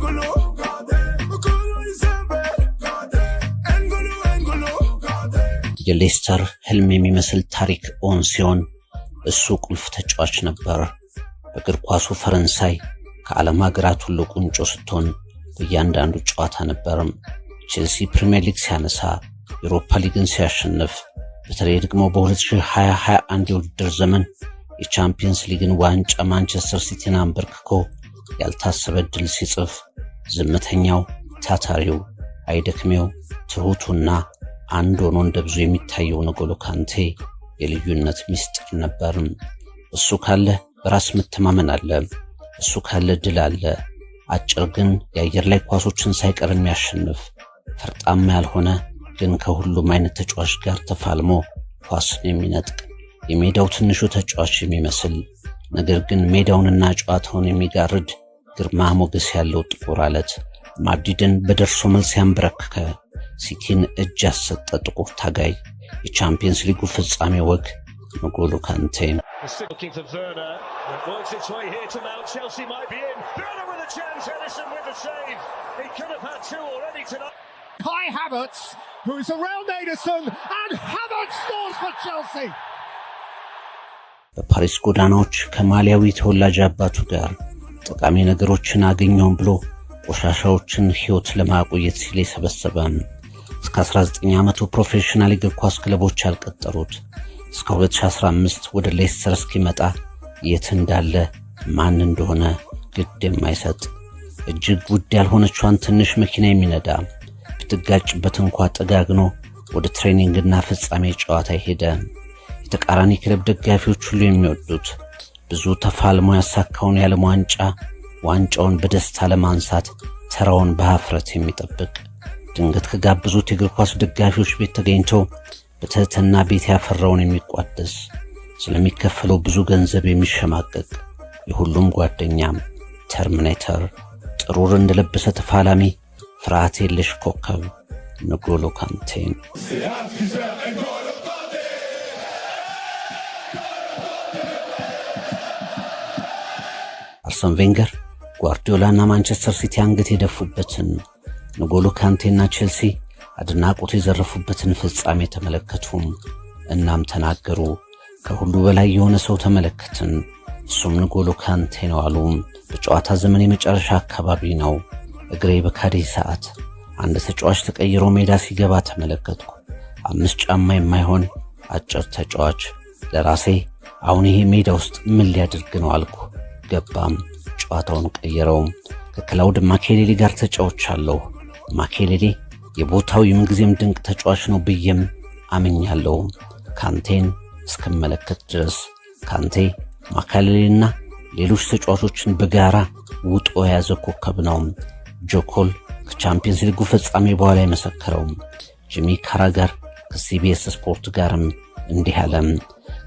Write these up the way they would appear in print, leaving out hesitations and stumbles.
N'Golo, N'Golo is N'Golo, N'Golo. የሌስተር ህልም የሚመስል ታሪክ እውን ሲሆን እሱ ቁልፍ ተጫዋች ነበር። በእግር ኳሱ ፈረንሳይ ከዓለም ሀገራት ሁሉ ቁንጮ ስትሆን በእያንዳንዱ ጨዋታ ነበር። ቼልሲ ፕሪምየር ሊግ ሲያነሳ፣ ዩሮፓ ሊግን ሲያሸንፍ፣ በተለይ ደግሞ በ2020-21 የውድድር ዘመን የቻምፒየንስ ሊግን ዋንጫ ማንቸስተር ሲቲን አንበርክኮ ያልታሰበ ድል ሲጽፍ ዝምተኛው፣ ታታሪው፣ አይደክሜው፣ ትሁቱና አንድ ሆኖ እንደ ብዙ የሚታየው ንጎሎ ካንቴ የልዩነት ሚስጥር ነበር። እሱ ካለ በራስ መተማመን አለ። እሱ ካለ ድል አለ። አጭር ግን የአየር ላይ ኳሶችን ሳይቀር የሚያሸንፍ፣ ፈርጣማ ያልሆነ ግን ከሁሉም አይነት ተጫዋች ጋር ተፋልሞ ኳስን የሚነጥቅ፣ የሜዳው ትንሹ ተጫዋች የሚመስል ነገር ግን ሜዳውንና ጨዋታውን የሚጋርድ ግርማ ሞገስ ያለው ጥቁር አለት፣ ማድሪድን በደርሶ መልስ ያንበረከከ፣ ሲቲን እጅ ያሰጠ ጥቁር ታጋይ፣ የቻምፒየንስ ሊጉ ፍጻሜ ወግ ንጎሎ ካንቴ። Looking for Werner. It works its way here to Mount. Chelsea might be in. Werner with a chance. Ederson with the save. He could have had two already tonight. Kai Havertz, who's around Ederson, and Havertz scores for Chelsea. በፓሪስ ጎዳናዎች ከማሊያዊ ተወላጅ አባቱ ጋር ጠቃሚ ነገሮችን አገኘውን ብሎ ቆሻሻዎችን ሕይወት ለማቆየት ሲል የሰበሰበ፣ እስከ 19 ዓመቱ ፕሮፌሽናል የእግር ኳስ ክለቦች ያልቀጠሩት፣ እስከ 2015 ወደ ሌስተር እስኪመጣ የት እንዳለ ማን እንደሆነ ግድ የማይሰጥ፣ እጅግ ውድ ያልሆነቿን ትንሽ መኪና የሚነዳ፣ ብትጋጭበት እንኳ ጠጋግኖ ወደ training ና ፍጻሜ ጨዋታ ሄደ፣ የተቃራኒ ክለብ ደጋፊዎች ሁሉ የሚወዱት፣ ብዙ ተፋልሞ ያሳካውን የዓለም ዋንጫ ዋንጫውን በደስታ ለማንሳት ተራውን በሀፍረት የሚጠብቅ፣ ድንገት ከጋበዙት የእግር ኳስ ደጋፊዎች ቤት ተገኝቶ በትህትና ቤት ያፈራውን የሚቋደስ፣ ስለሚከፈለው ብዙ ገንዘብ የሚሸማቀቅ፣ የሁሉም ጓደኛም፣ ተርሚኔተር፣ ጥሩር እንደለበሰ ተፋላሚ፣ ፍርሃት የለሽ ኮከብ ንጎሎ ካንቴ። N'Golo Kanté. አርሰን ቬንገር፣ ጓርዲዮላና ማንቸስተር ሲቲ አንገት የደፉበትን፣ ንጎሎ ካንቴና ቼልሲ አድናቆት የዘረፉበትን ፍጻሜ ተመለከቱም። እናም ተናገሩ። ከሁሉ በላይ የሆነ ሰው ተመለከትን፣ እሱም ንጎሎ ካንቴ ነው አሉ። በጨዋታ ዘመን የመጨረሻ አካባቢ ነው። እግሬ በካደኝ ሰዓት አንድ ተጫዋች ተቀይሮ ሜዳ ሲገባ ተመለከትኩ። 5 ጫማ የማይሆን አጭር ተጫዋች። ለራሴ አሁን ይሄ ሜዳ ውስጥ ምን ሊያደርግ ነው አልኩ። ገባም፣ ጨዋታውን ቀየረው። ከክላውድ ማኬሌሌ ጋር ተጫውቻለሁ። ማኬሌሌ የቦታው የምንጊዜም ድንቅ ተጫዋች ነው ብዬም አምኛለሁ። ካንቴን እስክመለከት ድረስ ካንቴ ማካሌሌና ሌሎች ተጫዋቾችን በጋራ ውጦ የያዘ ኮከብ ነው። ጆ ኮል ከቻምፒየንስ ሊጉ ፍጻሜ በኋላ የመሰከረው ጂሚ ካራጋር ከሲቢኤስ ስፖርት ጋርም እንዲህ አለም።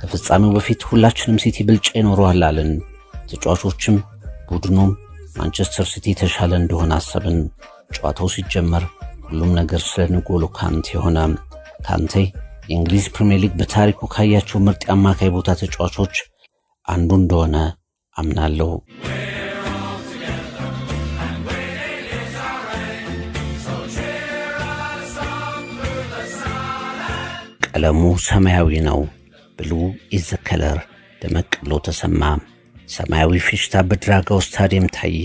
ከፍጻሜው በፊት ሁላችንም ሲቲ ብልጫ ይኖረዋል አልን። ተጫዋቾችም ቡድኑም ማንቸስተር ሲቲ የተሻለ እንደሆነ አሰብን። ጨዋታው ሲጀመር ሁሉም ነገር ስለ ንጎሎ ካንቴ ሆነ። ካንቴ የእንግሊዝ ፕሪምየር ሊግ በታሪኩ ካያቸው ምርጥ የአማካይ ቦታ ተጫዋቾች አንዱ እንደሆነ አምናለሁ። ቀለሙ ሰማያዊ ነው። Blue is the color ደመቅ ብሎ ተሰማ። ሰማያዊ ፌሽታ በድራጋው ስታዲየም ታየ።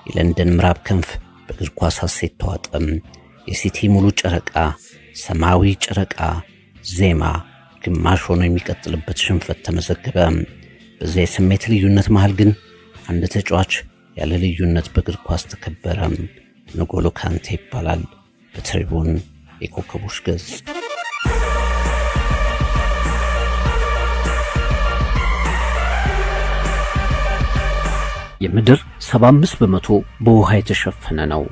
የለንደን ምዕራብ ክንፍ በእግር ኳስ ሐሴት ተዋጠም። የሲቲ ሙሉ ጨረቃ፣ ሰማያዊ ጨረቃ ዜማ ግማሽ ሆኖ የሚቀጥልበት ሽንፈት ተመዘገበ። በዚያ የስሜት ልዩነት መሃል ግን አንድ ተጫዋች ያለ ልዩነት በእግር ኳስ ተከበረ። ንጎሎ ካንቴ ይባላል። በትሪቡን የኮከቦች ገጽ። የምድር 75% በውሃ የተሸፈነ ነው።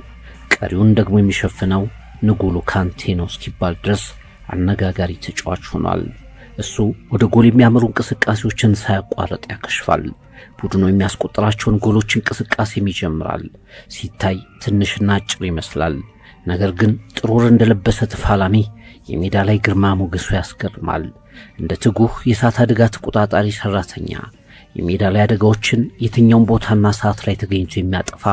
ቀሪውን ደግሞ የሚሸፍነው ንጎሎ ካንቴ ነው እስኪባል ድረስ አነጋጋሪ ተጫዋች ሆኗል። እሱ ወደ ጎል የሚያመሩ እንቅስቃሴዎችን ሳያቋርጥ ያከሽፋል። ቡድኑ የሚያስቆጥራቸውን ጎሎች እንቅስቃሴም ይጀምራል። ሲታይ ትንሽና አጭር ይመስላል። ነገር ግን ጥሩር እንደለበሰ ተፋላሚ የሜዳ ላይ ግርማ ሞገሱ ያስገርማል። እንደ ትጉህ የእሳት አደጋ ተቆጣጣሪ ሰራተኛ የሜዳ ላይ አደጋዎችን የትኛውም ቦታና ሰዓት ላይ ተገኝቶ የሚያጠፋ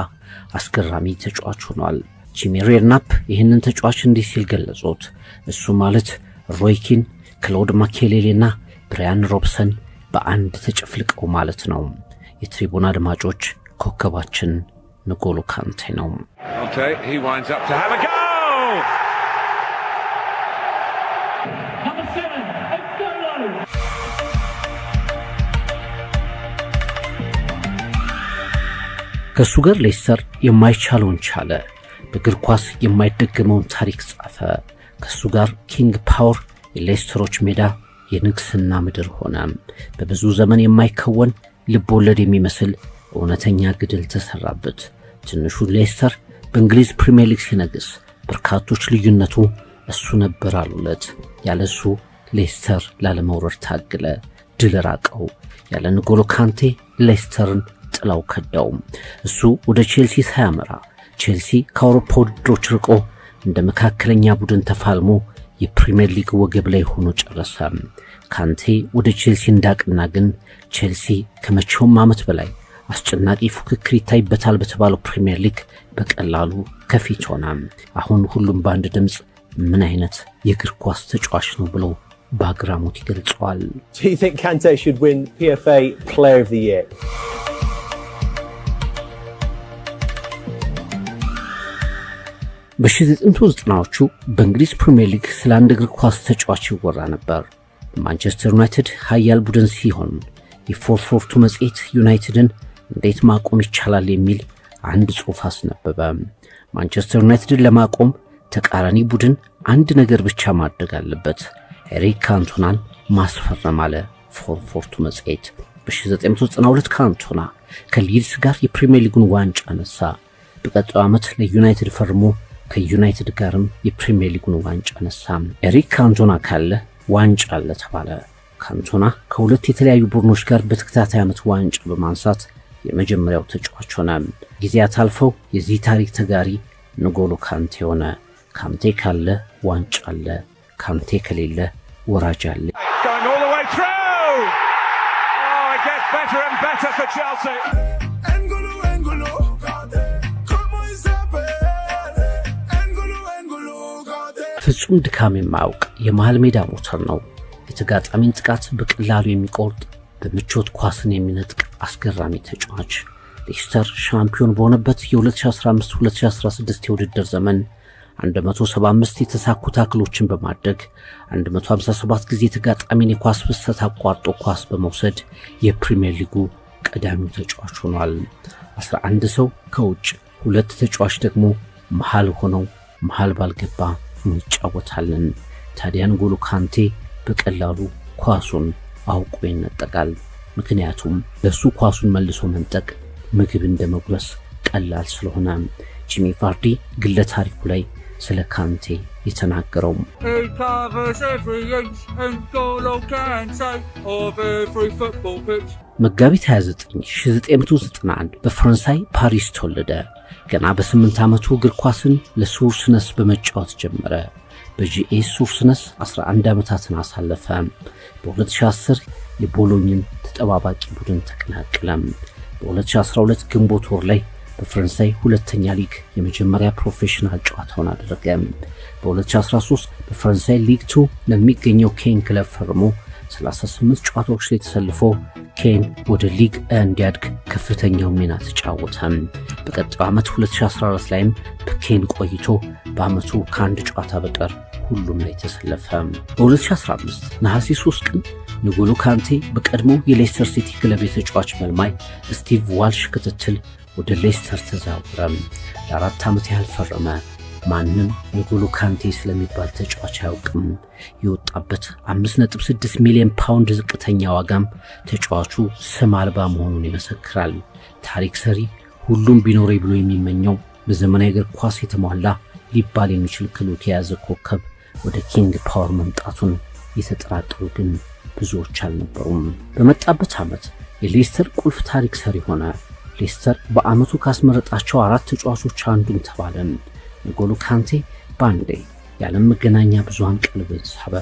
አስገራሚ ተጫዋች ሆኗል። ጂሚ ሬድናፕ ይህንን ተጫዋች እንዲህ ሲል ገለጹት። እሱ ማለት ሮይ ኪን፣ ክሎድ ማኬሌሌና ብራያን ሮብሰን በአንድ ተጨፍልቀው ማለት ነው። የትሪቡን አድማጮች፣ ኮከባችን ንጎሎ ካንቴ ነው። Okay, he winds up to have a go! Number 7, N'Golo. ከእሱ ጋር ሌስተር የማይቻለውን ቻለ። በእግር ኳስ የማይደገመውን ታሪክ ጻፈ። ከእሱ ጋር ኪንግ ፓወር የሌስተሮች ሜዳ የንግስና ምድር ሆነ። በብዙ ዘመን የማይከወን ልብ ወለድ የሚመስል እውነተኛ ገድል ተሰራበት። ትንሹ ሌስተር በእንግሊዝ ፕሪምየር ሊግ ሲነግስ በርካቶች ልዩነቱ እሱ ነበር አሉለት። ያለ እሱ ሌስተር ላለመውረድ ታገለ፣ ድል ራቀው። ያለ ንጎሎ ካንቴ ሌስተርን ጥላው ከዳው። እሱ ወደ ቼልሲ ሳያመራ ቼልሲ ከአውሮፓ ውድድሮች ርቆ እንደ መካከለኛ ቡድን ተፋልሞ የፕሪምየር ሊግ ወገብ ላይ ሆኖ ጨረሰ። ካንቴ ወደ ቼልሲ እንዳቀና ግን ቼልሲ ከመቼውም ዓመት በላይ አስጨናቂ ፉክክር ይታይበታል በተባለው ፕሪምየር ሊግ በቀላሉ ከፊት ሆነ። አሁን ሁሉም በአንድ ድምፅ ምን አይነት የእግር ኳስ ተጫዋች ነው ብሎ በአግራሞት ይገልጸዋል። Do you think Kante should win PFA Player of the Year? በ1990ዎቹ በእንግሊዝ ፕሪምየር ሊግ ስለ አንድ እግር ኳስ ተጫዋች ይወራ ነበር። ማንቸስተር ዩናይትድ ኃያል ቡድን ሲሆን የ442 መጽሔት ዩናይትድን እንዴት ማቆም ይቻላል የሚል አንድ ጽሑፍ አስነበበ። ማንቸስተር ዩናይትድን ለማቆም ተቃራኒ ቡድን አንድ ነገር ብቻ ማድረግ አለበት፣ ኤሪክ ካንቶናን ማስፈረም አለ 442 መጽሔት። በ1992 ካንቶና ከሊድስ ጋር የፕሪምየር ሊጉን ዋንጫ አነሳ። በቀጣዩ ዓመት ለዩናይትድ ፈርሞ ከዩናይትድ ጋርም የፕሪምየር ሊጉን ዋንጫ አነሳ። ኤሪክ ካንቶና ካለ ዋንጫ አለ ተባለ። ካንቶና ከሁለት የተለያዩ ቡድኖች ጋር በተከታታይ ዓመት ዋንጫ በማንሳት የመጀመሪያው ተጫዋች ሆነ። ጊዜያት አልፈው የዚህ ታሪክ ተጋሪ ንጎሎ ካንቴ ሆነ። ካንቴ ካለ ዋንጫ አለ፣ ካንቴ ከሌለ ወራጅ አለ። Going all the way through! Oh, it gets better and better for Chelsea. N'Golo, N'Golo, comment il s'appelle? N'Golo, N'Golo, Kanté. ፍጹም ድካም የማያውቅ የመሃል ሜዳ ሞተር ነው። የተጋጣሚን ጥቃት በቀላሉ የሚቆርጥ፣ በምቾት ኳስን የሚነጥቅ አስገራሚ ተጫዋች። ሌስተር ሻምፒዮን በሆነበት የ2015-2016 የውድድር ዘመን 175 የተሳኩ ታክሎችን በማድረግ፣ 157 ጊዜ የተጋጣሚን የኳስ ፍሰት አቋርጦ ኳስ በመውሰድ የፕሪምየር ሊጉ ቀዳሚው ተጫዋች ሆኗል። 11 ሰው ከውጭ፣ ሁለት ተጫዋች ደግሞ መሃል ሆነው መሃል ባልገባ እንጫወታለን። ታዲያ ንጎሎ ካንቴ በቀላሉ ኳሱን አውቆ ይነጠቃል። ምክንያቱም ለሱ ኳሱን መልሶ መንጠቅ ምግብ እንደ መጉረስ ቀላል ስለሆነ። ጂሚ ቫርዲ ግለ ታሪኩ ላይ ስለ ካንቴ የተናገረው He covers every inch, N'Golo Kante, of every football pitch. መጋቢት 29 1991 በፈረንሳይ ፓሪስ ተወለደ። ገና በ8 ዓመቱ እግር ኳስን ለሱርስነስ በመጫወት ጀመረ። በጂኤስ ሱርስነስ 11 ዓመታትን አሳለፈ። በ2010 የቦሎኝን ተጠባባቂ ቡድን ተቀላቀለ። በ2012 ግንቦት ወር ላይ በፈረንሳይ ሁለተኛ ሊግ የመጀመሪያ ፕሮፌሽናል ጨዋታውን አደረገ። በ2013 በፈረንሳይ ሊግ 2 ለሚገኘው ኬን ክለብ ፈርሞ 38 ጨዋታዎች ላይ ተሰልፎ ኬን ወደ ሊግ እንዲያድግ ከፍተኛው ሚና ተጫወተ። በቀጣዩ ዓመት 2014 ላይም በኬን ቆይቶ በዓመቱ ከአንድ ጨዋታ በቀር ሁሉም ላይ ተሰለፈ። በ2015 ነሐሴ 3 ቀን ንጎሎ ካንቴ በቀድሞ የሌስተር ሲቲ ክለብ የተጫዋች መልማይ ስቲቭ ዋልሽ ክትትል ወደ ሌስተር ተዛወረ። ለ4 ዓመት ያህል ፈረመ። ማንም ንጎሎ ካንቴ ስለሚባል ተጫዋች አያውቅም። የወጣበት 5.6 ሚሊዮን ፓውንድ ዝቅተኛ ዋጋም ተጫዋቹ ስም አልባ መሆኑን ይመሰክራል። ታሪክ ሰሪ፣ ሁሉም ቢኖረኝ ብሎ የሚመኘው፣ በዘመናዊ እግር ኳስ የተሟላ ሊባል የሚችል ክህሎት የያዘ ኮከብ ወደ ኪንግ ፓወር መምጣቱን የተጠራጠሩ ግን ብዙዎች አልነበሩም። በመጣበት ዓመት የሌስተር ቁልፍ ታሪክ ሰሪ ሆነ። ሌስተር በዓመቱ ካስመረጣቸው አራት ተጫዋቾች አንዱም ተባለ። ንጎሎ ካንቴ ባንዴ የዓለም መገናኛ ብዙሃን ቀልብን ሳበ።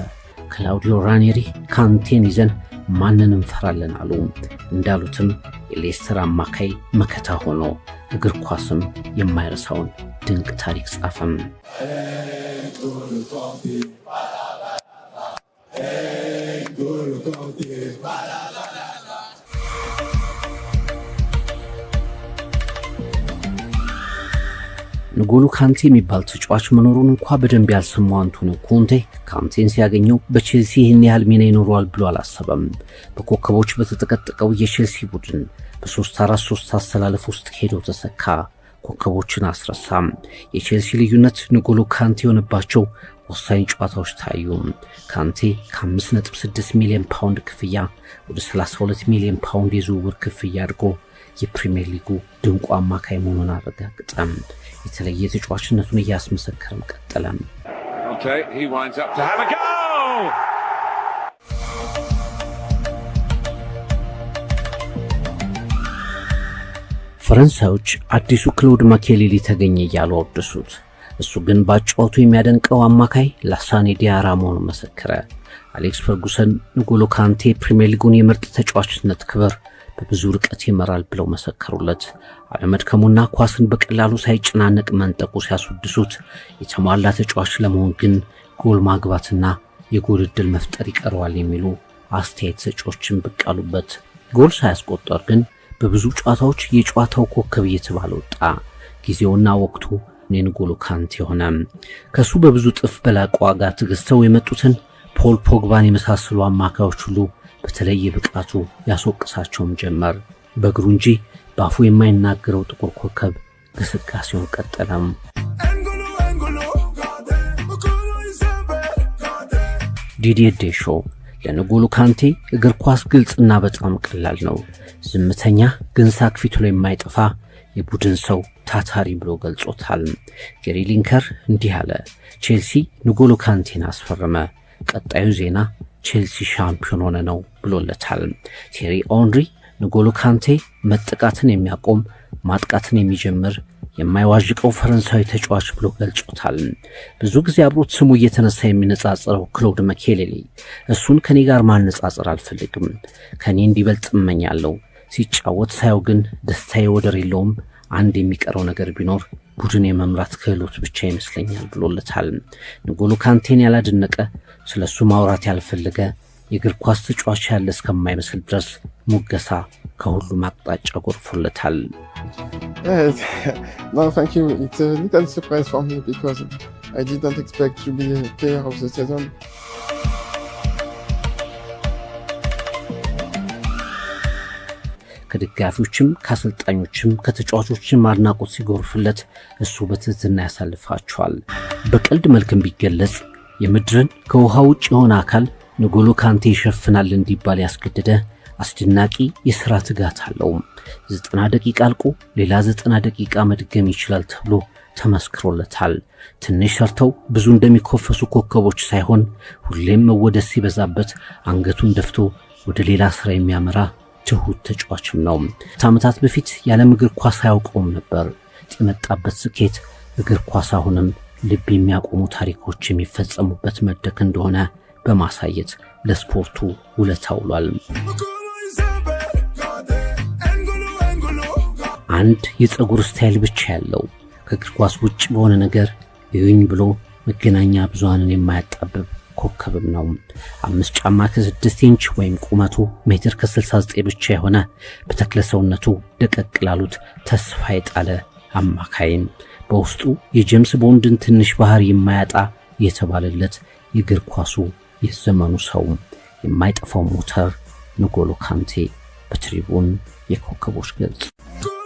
ክላውዲዮ ራኔሪ ካንቴን ይዘን ማንን እንፈራለን አሉ። እንዳሉትም የሌስተር አማካይ መከታ ሆኖ እግር ኳስም የማይረሳውን ድንቅ ታሪክ ጻፈም። ንጎሎ ካንቴ የሚባል ተጫዋች መኖሩን እንኳ በደንብ ያልሰማው አንቶኒዮ ኮንቴ ካንቴን ሲያገኘው በቼልሲ ይህን ያህል ሚና ይኖረዋል ብሎ አላሰበም። በኮከቦች በተጠቀጠቀው የቼልሲ ቡድን በ3-4-3 አሰላለፍ ውስጥ ሄዶ ተሰካ። ኮከቦችን አስረሳም። የቼልሲ ልዩነት ንጎሎ ካንቴ የሆነባቸው ወሳኝ ጨዋታዎች ታዩ። ካንቴ ከ5.6 ሚሊዮን ፓውንድ ክፍያ ወደ 32 ሚሊዮን ፓውንድ የዝውውር ክፍያ አድርጎ የፕሪሚየር ሊጉ ድንቁ አማካይ መሆኑን አረጋግጠም። የተለየ ተጫዋችነቱን እያስመሰከረም ቀጠለም። Okay, he winds up to have a goal! ፈረንሳዮች አዲሱ ክሎድ ማኬሌሊ ተገኘ እያሉ አወደሱት። እሱ ግን ባጨዋወቱ የሚያደንቀው አማካይ ላሳኔ ዲያራ መሆኑን መሰከረ። አሌክስ ፈርጉሰን ንጎሎ ካንቴ ፕሪሚየር ሊጉን የምርጥ ተጫዋችነት ክብር በብዙ ርቀት ይመራል ብለው መሰከሩለት። አለመድከሙና ኳስን በቀላሉ ሳይጨናነቅ መንጠቁ ሲያስወድሱት፣ የተሟላ ተጫዋች ለመሆን ግን ጎል ማግባትና የጎል ዕድል መፍጠር ይቀረዋል የሚሉ አስተያየት ሰጪዎችን ብቅ አሉበት። ጎል ሳያስቆጠር ግን በብዙ ጨዋታዎች የጨዋታው ኮከብ እየተባለ ወጣ። ጊዜውና ወቅቱ የንጎሎ ካንቴ ሆነ። ከሱ በብዙ እጥፍ በላቀ ዋጋ ተገዝተው የመጡትን ፖል ፖግባን የመሳሰሉ አማካዮች ሁሉ በተለየ ብቃቱ ያስወቅሳቸውም ጀመር። በእግሩ እንጂ በአፉ የማይናገረው ጥቁር ኮከብ ግስጋሴውን ቀጠለም። N'Golo, N'Golo, Kante, N'Golo Isabel, Kante. ዲዲየ ዴሾ ለንጎሎ ካንቴ እግር ኳስ ግልጽና በጣም ቀላል ነው። ዝምተኛ ግን ሳቅ ፊቱ ላይ የማይጠፋ የቡድን ሰው፣ ታታሪ ብሎ ገልጾታል። ጌሪ ሊንከር እንዲህ አለ። ቼልሲ ንጎሎ ካንቴን አስፈረመ። ቀጣዩ ዜና ቼልሲ ሻምፒዮን ሆነ ነው ብሎለታል። ቴሪ ኦንሪ ንጎሎ ካንቴ መጠቃትን የሚያቆም፣ ማጥቃትን የሚጀምር፣ የማይዋዥቀው ፈረንሳዊ ተጫዋች ብሎ ገልጾታል። ብዙ ጊዜ አብሮት ስሙ እየተነሳ የሚነጻጸረው ክሎድ መኬሌሊ እሱን ከኔ ጋር ማነጻጸር አልፈልግም፣ ከኔ እንዲበልጥ እመኛለሁ። ሲጫወት ሳየው ግን ደስታዬ ወደር የለውም። አንድ የሚቀረው ነገር ቢኖር ቡድን የመምራት ክህሎት ብቻ ይመስለኛል ብሎለታል። ንጎሎ ካንቴን ያላደነቀ፣ ስለ እሱ ማውራት ያልፈለገ የእግር ኳስ ተጫዋች ያለ እስከማይመስል ድረስ ሙገሳ ከሁሉም አቅጣጫ ጎርፎለታል። Yeah, no, thank you. It's a little surprise for me because I didn't expect to be a player of the season. ከደጋፊዎችም፣ ከአሰልጣኞችም፣ ከተጫዋቾችም አድናቆት ሲጎርፍለት እሱ በትህትና ያሳልፋቸዋል። በቀልድ መልክም ቢገለጽ የምድርን ከውሃ ውጭ የሆነ አካል ንጎሎ ካንቴ ይሸፍናል እንዲባል ያስገደደ አስደናቂ የሥራ ትጋት አለው። 90 ደቂቃ አልቆ ሌላ 90 ደቂቃ መድገም ይችላል ተብሎ ተመስክሮለታል። ትንሽ ሰርተው ብዙ እንደሚኮፈሱ ኮከቦች ሳይሆን ሁሌም መወደስ ሲበዛበት አንገቱን ደፍቶ ወደ ሌላ ስራ የሚያመራ ትሁት ተጫዋችም ነው። ከዓመታት በፊት የዓለም እግር ኳስ አያውቀውም ነበር። የመጣበት ስኬት እግር ኳስ አሁንም ልብ የሚያቆሙ ታሪኮች የሚፈጸሙበት መድረክ እንደሆነ በማሳየት ለስፖርቱ ውለታ ውሏል። N'Golo Isabel, Kante, N'Golo, N'Golo, አንድ የፀጉር style ብቻ ያለው፣ ከእግር ኳስ ውጭ በሆነ ነገር እዩኝ ብሎ መገናኛ ብዙሃንን የማያጣብብ ኮከብም ነው። 5 ጫማ ከ6 ኢንች ወይም ቁመቱ ሜትር ከ69 ብቻ የሆነ፣ በተክለ ሰውነቱ ደቀቅ ላሉት ተስፋ የጣለ አማካይም፣ በውስጡ የጄምስ ቦንድን ትንሽ ባህሪ የማያጣ የተባለለት የእግር ኳሱ የዘመኑ ሰው፣ የማይጠፋው ሞተር ንጎሎ ካንቴ በትሪቡን የኮከቦች ገጽ። N'Golo.